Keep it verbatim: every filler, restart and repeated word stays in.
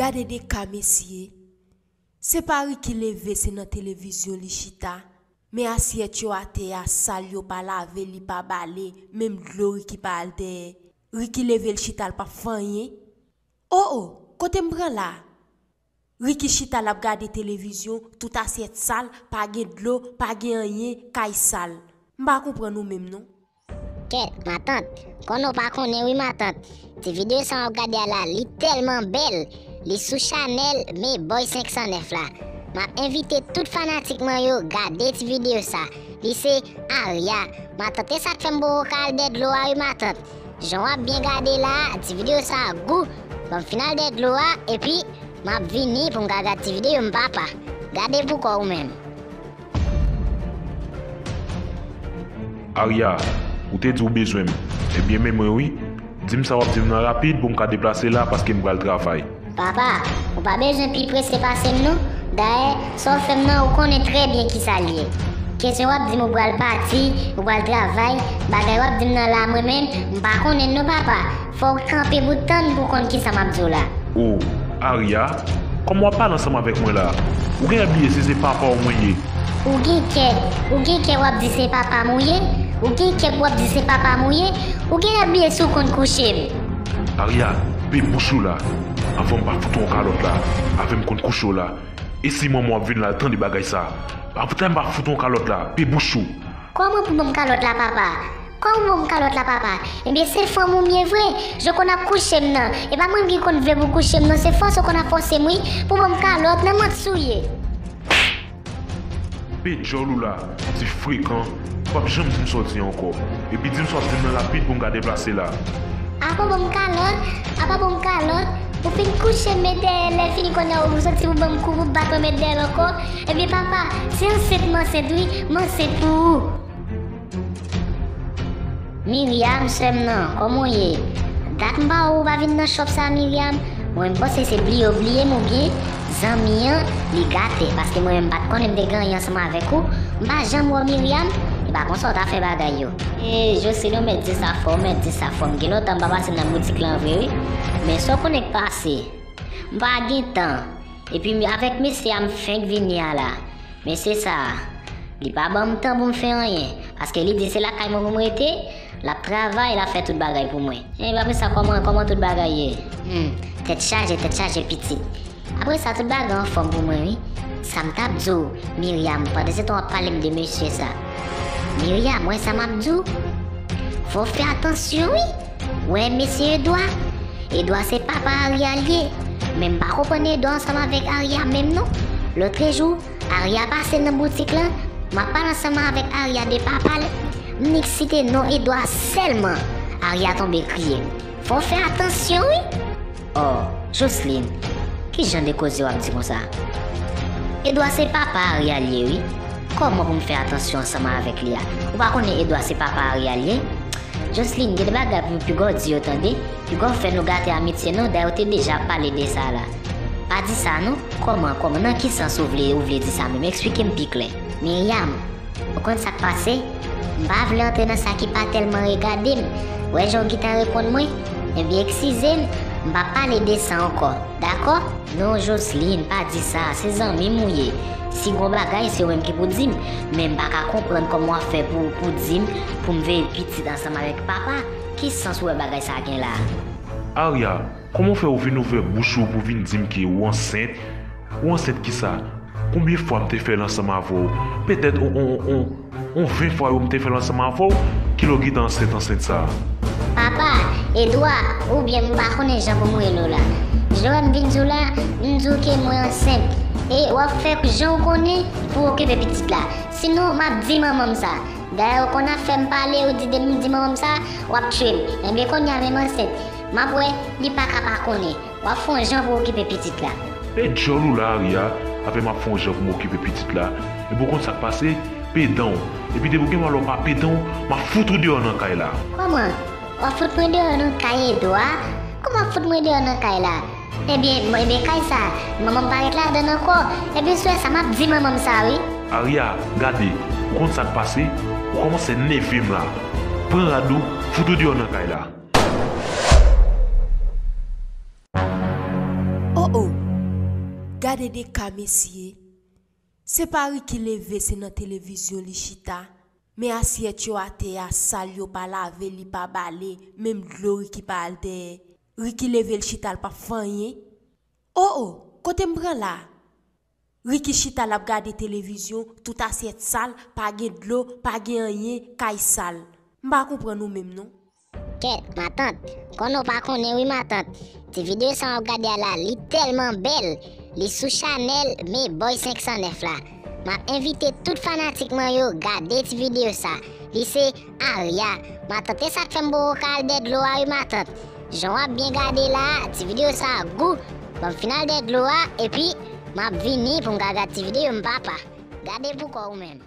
Gade de ka mesye. Se pa Ricky leve, se nan televizyon li chita. Men asyèt yo atè a sal, yo pa lave, li pa bale, menm dlo Ricky pa al dèyè. Ricky leve, l chita, l p ap fè anyen. O o, kote m pran la? Ricky chita, l ap gade televizyon, tout asyèt sal, pa gen dlo, pa gen anyen, kay sal. M pa konprann ou menm non. Kèt, matant, konnen w pa konnen wi matant. Ti videyo sa w ap gade a la, li tèlman bèl, li sou chanèl Me Boy senk san nèf la. M ap envite tout fanatik mwen yo gade ti videyo sa. Li se Aria. Matant, e sa k fè m poko ka al dèyè dlo a wi matant. Jan w ap byen gade la, ti videyo sa gou. Ban m fin al dèyè dlo a, epi m ap vini pou m ka gade ti videyo m papa. Gade pou kò w menm. Aria, ou te di w bezwen m. Ebyen men mwen wi. Di m sa w ap di m nan rapid pou m ka deplase la paske m pral travay. Papa, ou pa bezwen pi prese pase m non. Dayè, sa w fè m nan ou konnen trè byen kisa l ye. Kesyon w ap di m ou pral pati, ou pral travay, bagay w ap di m nan la mwen menm, m pa konnen l non papa. Fò w kanpe pou w tann pou w konn kisa m ap di w la. O, Aria, kòman w ap pale ansanm avèk mwen la? Ou genlè bliye si se papa w mwen ye? Ou gen kè, ou gen kè w ap di se papa m ou ye? Ou gen kè pou w ap di se papa m ou ye? Ou genlè bliye si w konn kouche m. Aria, pe bouch ou la, anvan m pa fout ou yon kalòt la, avè m konn kouche w la. E si manman w ap vin la, l tande bagay sa? Apre m pa fout ou yon kalòt la, pe bouch ou. Kòman pou ban m kalòt la papa? Kòman pou ban m kalòt la papa? Ebyen se fanm ou m ye vre. Jan w konn ap kouche m nan. E pa mwen ki konn vle pou w kouche m non, se fòse w konn ap fòse m wi. Pou ban m kalòt nan manti w ye. Pe djòl ou la, ti frekan, ou p ap janm di m sa w di ankò. Epi di m sa w ap di m nan rapid pou m ka deplase la. Apa ban m kalòt, apa ban m kalòt. Ou fin kouche m met dèyè l, lè fini kounye a ou soti pou ban m kou pou bat mwen met dèyè l ankò. Ebyen papa, se ansent m ansent wi, m ansent pou ou. Miryam, sè m nan, kòman w ye? Dat m pa wè w, ou pa vin nan shop sa Miryam. Mwen m panse se bliye w bliye m oubyen zanmi an li gate, paske mwen menm m pa t konnen m te gen anyen ansanm avèk ou. M pa janm wè w Miryam. E pa konsa w ta fè bagay yo. E Joseline, ou mèt di sa fò, ou mèt di sa fò. M gen lontan m pa pase nan boutik lan vre wi. Men sa w konnen k pase. M pa gen tan. Epi avèk mesye a m fenk vini a la. Mesye sa a, li pa ban m tan pou m fè anyen, paske li di se lakay mwen pou m rete, l ap travay, l ap fè tout bagay pou mwen. Epi apre sa, kòman, kòman tout bagay ye? Hum, tèt chaje, tèt chaje pitit. Apre sa, tout bagay anfòm pou mwen wi. Sa m t ap di w, Miryam, pandansetan w ap pale m de mesye sa. Miryam, wè sa m ap di w? Fò w fè atansyon wi. Wè mesye Edwa? Edwa se papa Aria l ye. Men m pa konprann Edwa ansanm avèk Aria menm non. Lòtrejou, Aria pase nan boutik lan, m ap pale ansanm avèk Aria de papa l, m nik site non Edwa sèlman, Aria tonbe kriye. Fò w fè atansyon wi! Oh, Joseline, ki jan de koze w ap di konsa? Edwa se papa Aria l ye wi. Kòman pou m fè atansyon ansanm avèk li a? Ou pa konnen Edwa se papa Aria l ye? Joseline, gen de bagay pou piga w di yo tande. Piga w fè nou gate amitye nou, dayè w te deja ap pale de sa la. Pa di sa non. Kòman, kòman, nan ki sans ou vle, ou vle di sa menm? Eksplike m pi klè. Miryam, ou konn sa k pase? M pa vle antre nan sa ki pa tèlman regade m. Wè jan w gentan reponn mwen? Ebyen eskize m, m p ap pale de sa ankò. Dakò? Non Joseline, pa di sa, se zanmi m ou ye. Si gon bagay, se ou menm ki pou di m. Men m pa ka konprann kòman w ap fè pou, pou di m pou m veye pitit ansanm avèk papa. Ki sans ou wè bagay sa gen la? Aria, kòman w fè ou vin ouvè bouch ou pou vin di m ke ou ansent? Ou ansent kisa? Konbyen fwa m te fè l ansanm avè w? Petèt on, on, on, on ven fwa yo m te fè l ansanm avè w, kilè w gentan ansent ansent sa? Papa, Edwa, oubyen m pa konnen jan pou m rele w la. Jan w wè m vin di w la, m di w ke mwen ansent. E w ap fè jan w konnen pou w okipe pitit la. Sinon, m ap di manman m sa. Dayè, ou konn ap fè m pale, ou di depi m di manman m sa, w ap tchwe m. Enben, kounye a menm ansent. M ap wè, li pa ka pa konnen. W ap fè yon jan pou w okipe pitit la. Pe djòl ou la, Aria, avè m ap fè yon jan pou m okipe pitit la. Epi w konn sa k pase? Pe dan w. Epi depi w gen malè w pa pe dan w, m ap fout ou deyò nan kay la. Kòman? W ap fout mwen deyò nan kay Edwa? Kòman w ap fout mwen deyò nan kay la? Ebyen, ebyen kay sa, manman m pa ret ladan l ankò. Ebyen, swè sa, m ap di manman m sa, wi. Aria, gade, ou konn sa k pase? Ou kòmanse nève m la. Pran rad ou, fout ou deyò nan kay la. Oh oh, Plede ka mesye. Se pa Ricky leve se nan televizyon li chita. Men asyèt yo atè a sal yo pa lave li pa bale, menm dlo Ricky pa al dèyè. Ricky leve l chita l p ap fè anyen. O o, kote m pran la? Ricky chita l ap gade televizyon, tout asyèt sal, pa gen dlo, pa gen anyen, kay sal. M pa konprann ou menm non. Kèt, matant, konnen w pa konnen wi matant. Ti videyo sa w ap gade a la, li tèlman bèl. Li sou chanèl Me Boy senk san nèf la. M ap envite tout fanatik mwen yo gade ti videyo sa. Li se Aria. Matant, e sa k fè m poko ka al dèyè dlo a wi matant. Jan w ap byen gade la, ti videyo sa gou. Ban m fin al dèyè dlo a, epi m ap vini pou m ka gad ti videyo m papa. Gade pou kò w menm.